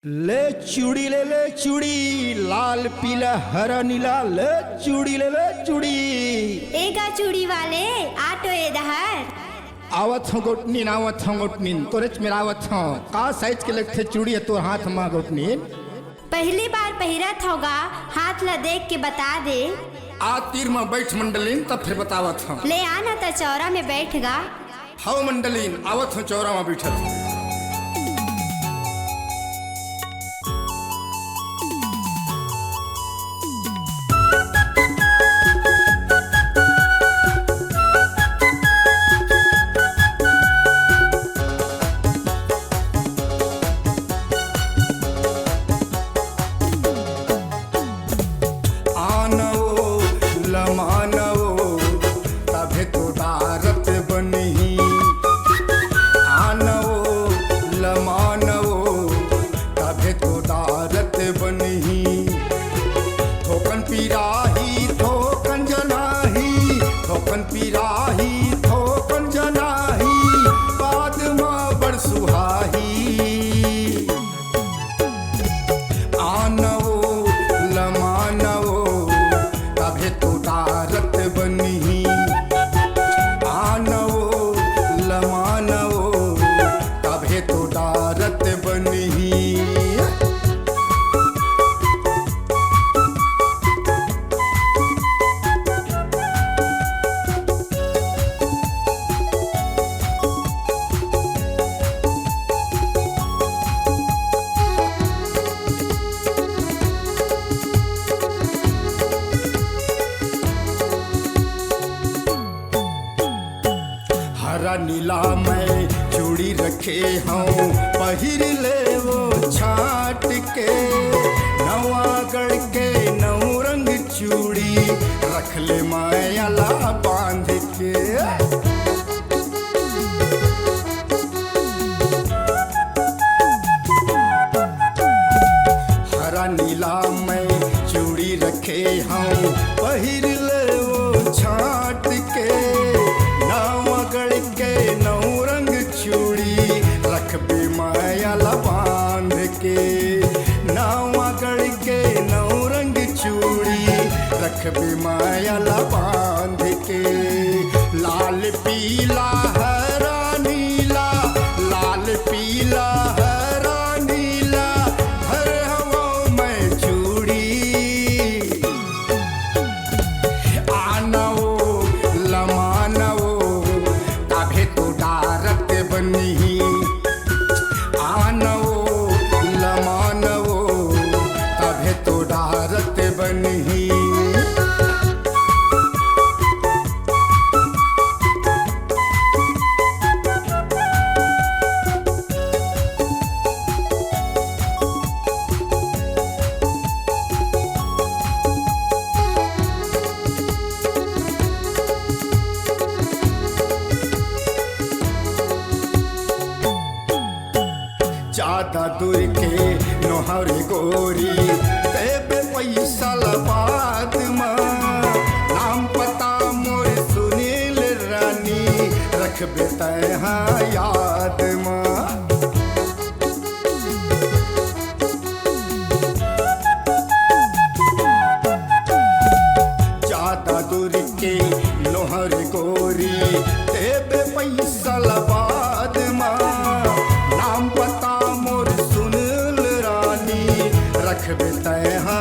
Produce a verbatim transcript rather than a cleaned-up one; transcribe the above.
ले चूड़ी ले, ले चूड़ी, लाल पीला हरा नीला, ले चूड़ी ले, ले चूड़ी। ए गा चूड़ी वाले, आ तो ए डहर। आवत हंव गोठनिन, आवत हंव गोठनिन, तोरेच मेर आवत हंव। का साइज के लगथे चूड़ी ह तोर हाथ म गोठनिन? पहिली बार पहिरत हंव गा, हाथ ला देख के बता दे। आ तीर म बइठ मंडलिन, तब फेर बतावत हंव। ले आ ना त चौरा में बइठ गा। हव मंडलिन, आवत हंव, चौरा म बइठत हंव। आनवो लमानवो, तभे तो डारत बनही। आनवो लमानवो, तभे तो डारत बनही। थोकन पिराही, थोकन जनाही, थोकन पिराही, थोकन जनाही, बाद म बड़ सुहाही। आनवो लमानवो, तभे तो डारत बनही। आनवो लमानवो, तभे तो डारत बनही। हरा नीला मैं चूड़ी रखे हंव, पहिर ले वो छांट के। नवा गढ़ के नौ रंग चूड़ी, रख ले माया ला बांध के। हरा नीला मैं चूड़ी रखे हंव, पहिर ले वो छांट के। नवा गढ़ के नौ रंग चूड़ी, रखबे माया ला बांध के। नवा गढ़ के नौ रंग चूड़ी, रखबे माया ला बांध के। लाल पीला हरा नीला, लाल पीला हरा नीला, हर हवा मैं चूड़ी। आनवो लमानवो, तभे तो डारत बनही। आनवो लमानवो, तभे तो डारत बनही। जादा दूर के नोहर गोरी, देबे पइसा ला बाद म। नाम पता मोर सुनील रानी, रखबे तैं हा याद म। जादा दूर के नोहर गोरी, देबे पइसा ला बाद म। नाम पता मोर सुनील रानी, रखबे तैं हा